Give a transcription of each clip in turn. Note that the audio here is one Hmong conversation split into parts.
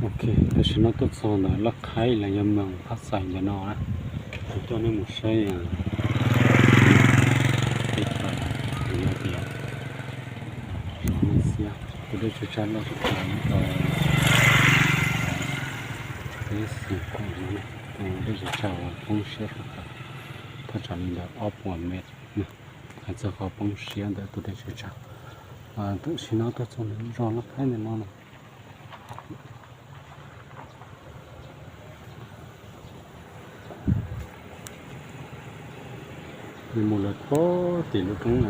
Ok, tam sim no tuaj txog ntawm Laj Khaib los yog moos Phaj Xais ntawm no na, kuv coj nej mus saib teb chaws, yog tias zos Naj Xiab, tus dej tsawg tsawg loj sab pem no rau peb xeem Koom no, tus dej tsawg tsawg uas poob siab sab pem, thaj tsam li ntawm ob puas mev, hais txog qhov poob siab ntawm tus dej tsawg tsawg. Tam sim no tuaj txog ntawm zos Laj Khaib ntawm no lawm. Nws mus lawm pob tim lub roob,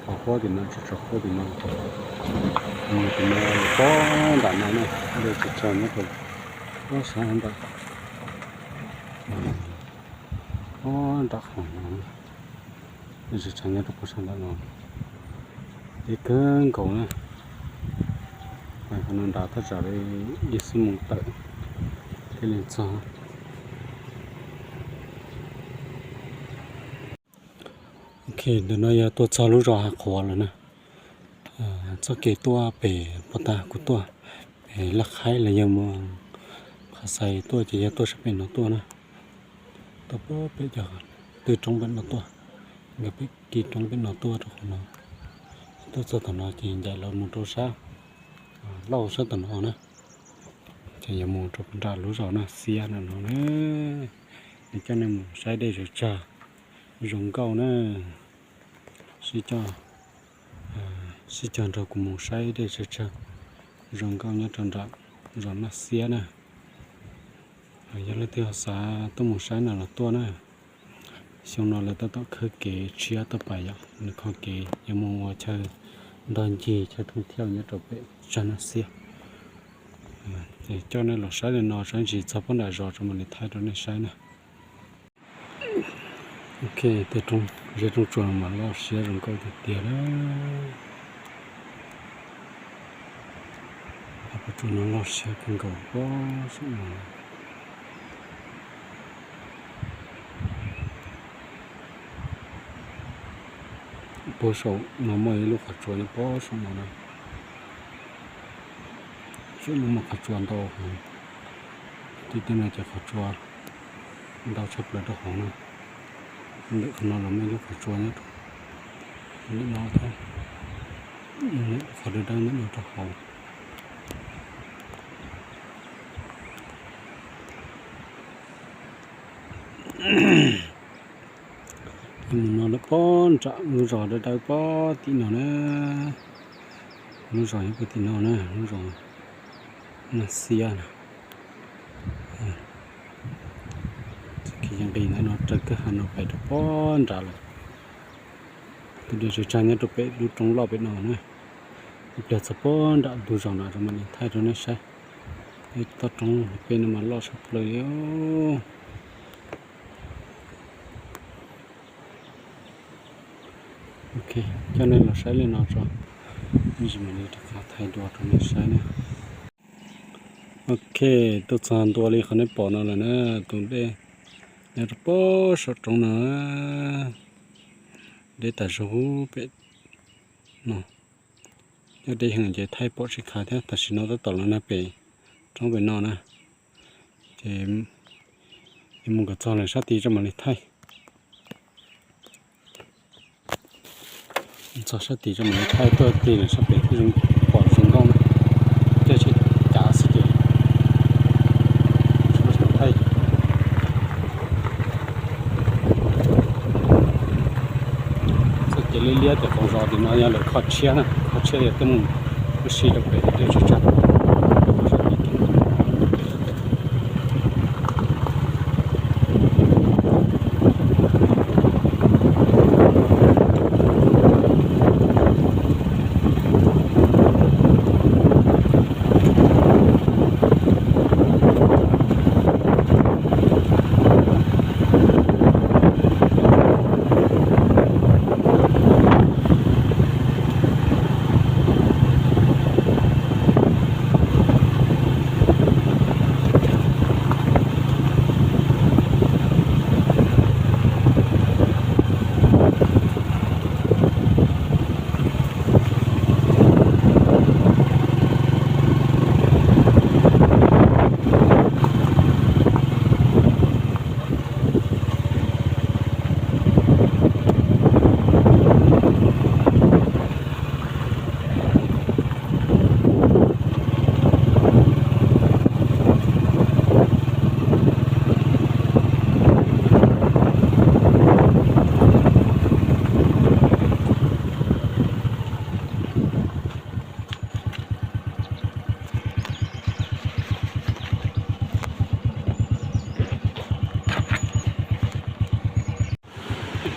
qhov pob tim no, tsis tso pob tim no, mus tim no pob nram no na, dej tsawg tsawg nyob rau pob sab nram, pob nram qhov no, dej tsawg tsawg nyob rau pob sab nram no, deb kawg nkaus na. Qhov no nrad thaj tsam li ib xuab moos tawm thiaj li txog. Ok, ntawm no yog tuaj txog lub zos Hav Qhuav lawm na. Txoj kev tuaj pem puag ta kuv tuaj pem Laj Khaib los yog mus Phaj Xais tuaj ces yog tuaj sab pem no tuaj na. Tuaj pem cov twg roob pem no tuaj, nkawd pem kis roob pem no tuaj rau qhov no. Tuaj txog tom no ces ncaim los mus rau sab laug sab tom no na. Ces yuav mus rau nram lub zos Naj Xiab no no na. Nws coj nej mus saib dej tsawg tsawg, zoo nkauj na. Sib cog, sib cog nrog kuv mus saib dej tsawg tsawg, zoo nkauj nyob rau nram zos Naj Xiab na. Yog leej twg ho xav tuaj mus saib no los tuaj na. Xyoo no lawv tab tom khawb kev tshiab tuaj pais yom, nws qhov kev yuav mus ua chaw ntog ncig chaw thoob thiaj nyob rau pem tsag Naj Xiab. Ces coj nej los saib li no saib ntsis txog puag nram zos tso mam li thaij rau nej saib na. Ok, tej roob zeb roob tsuas mas loj siab zoo nkauj tiag tiag na. Qhov tsuas no loj siab kawg nkaus pob saum no. Puag saum no muaj ib lub qhov tsua nyob pob saum no na. Saum no muaj qhov tsua ntau heev. Tim tej no ces qhov tsua ntau tshaj plaws rau hauv na. Ntawm qhov no los muaj ib lub qhov tsua nyob rau ntawm no thiab. Qhov dawb dawb ntawm no rau hauv. Mus no lawm pob nram lub zos dawb dawb pob tim no na. Lub zos nyob puag tim no na, lub zos Naj Xiab na. Txoj kev nqis ntawm no raws kwj ha no pais rau pob nrad lawm. Tus dej tsawg tsawg nyob rau pem lub roob loj pem no na. Ib pliag txog pob nram ntug zos no rau mam li thaij rau nej saib. Ib toj roob pem no mas loj tshaj plaws li. Ok, coj nej los saib li no tso, nej mam li rov qab thaij dua rau nej saib na. Ok, tuaj txog ntua li qhov nej pom no lawm na, tus dej nyob rau pob saum roob no, deb tas zog pem no. Yog deb heev ces thaij pom tsis khav thiab, tam sim no tab tom los nag pem roob pem no na. Ces yuav mus kom txog lawm sab tid tso mam li thaij. Txog sab tid tso mam li thaij, tuaj tig lawm sab pem thiaj zoo pom zoo nkauj na. Thiaj tsis cav xwb ces thaij. Txoj kev liab liab tim qaum zos tim no yog lawv kho tshiab na, kho tshiab yog tuaj mus ua si rau pem dej tsawg tsawg.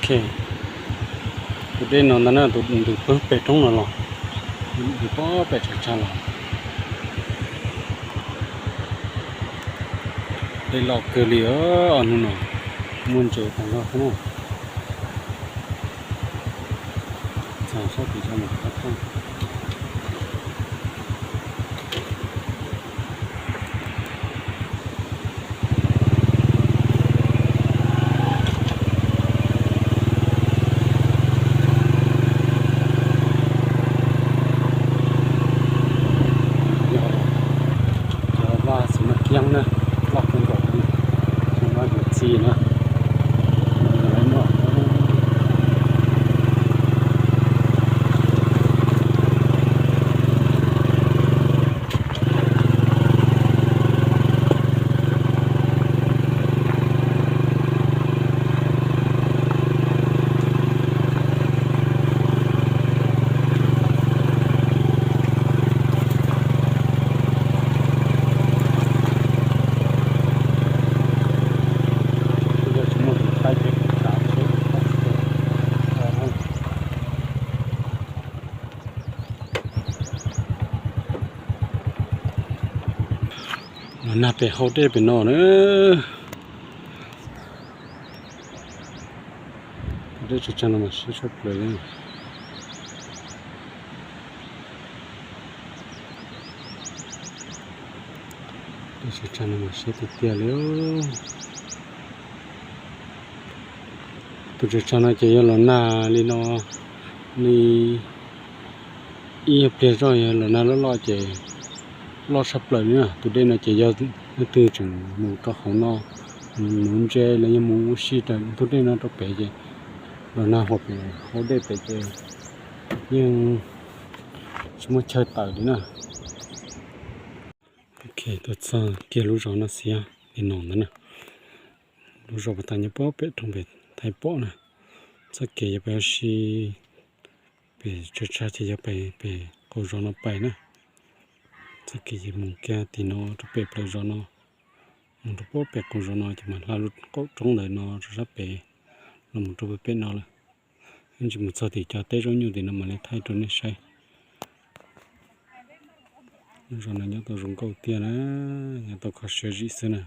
Tus dej no ntag na, tus ntws pag pem roob no los, ntws pag pem tsav tsav los. Dej loj kawg li os, hnub no muaj ntses tag zog xwb na. Txog sab tim zos mus qab thaj. Yog cov vaj xwm noj kiab na, loj kawg nkaus li, xyoo vaj xyoo txiv na. Los nag pem hau dej pem no na. Dej tsav tsav no mas siab tshaj plaws li. Dej tsav tsav no mas siab tiag tiag li. Tus tsav tsav no ces yog los nag li no li ib pliag zoj, yog los nag loj loj ces loj tshaj plaws li na. Tus dej no ces yog leej twg tseem mus rau hauv no, mus nuv ntses los yog mus ua si raws tus dej no rau pem ces los nag huam pem hauv dej pem ces yeej tsis muaj chaw tawm li na. Ok, tuaj txog kiag lub zos no xiab li no ntag na. Lub zos pas tas nyob pem roob pem Thaib pom na. Txoj kev yog pem ua si, pem tsav tsav ces yog pem pem qaum zos no pais na. Txoj kev ces mus kiag tim no rau pem plaws zos no, mus rau pem qaum zos no ces mam hla lub qaum roob ntawd no rau sab pem los mus rau pem no lawm. Ib ntsis mus txog tim cov teb zaub nyuj tim no mam li thaij rau nej saib. Lub zos no nyob tau zoo nkauj tiag na, nyob tau kho siab zim xwb na.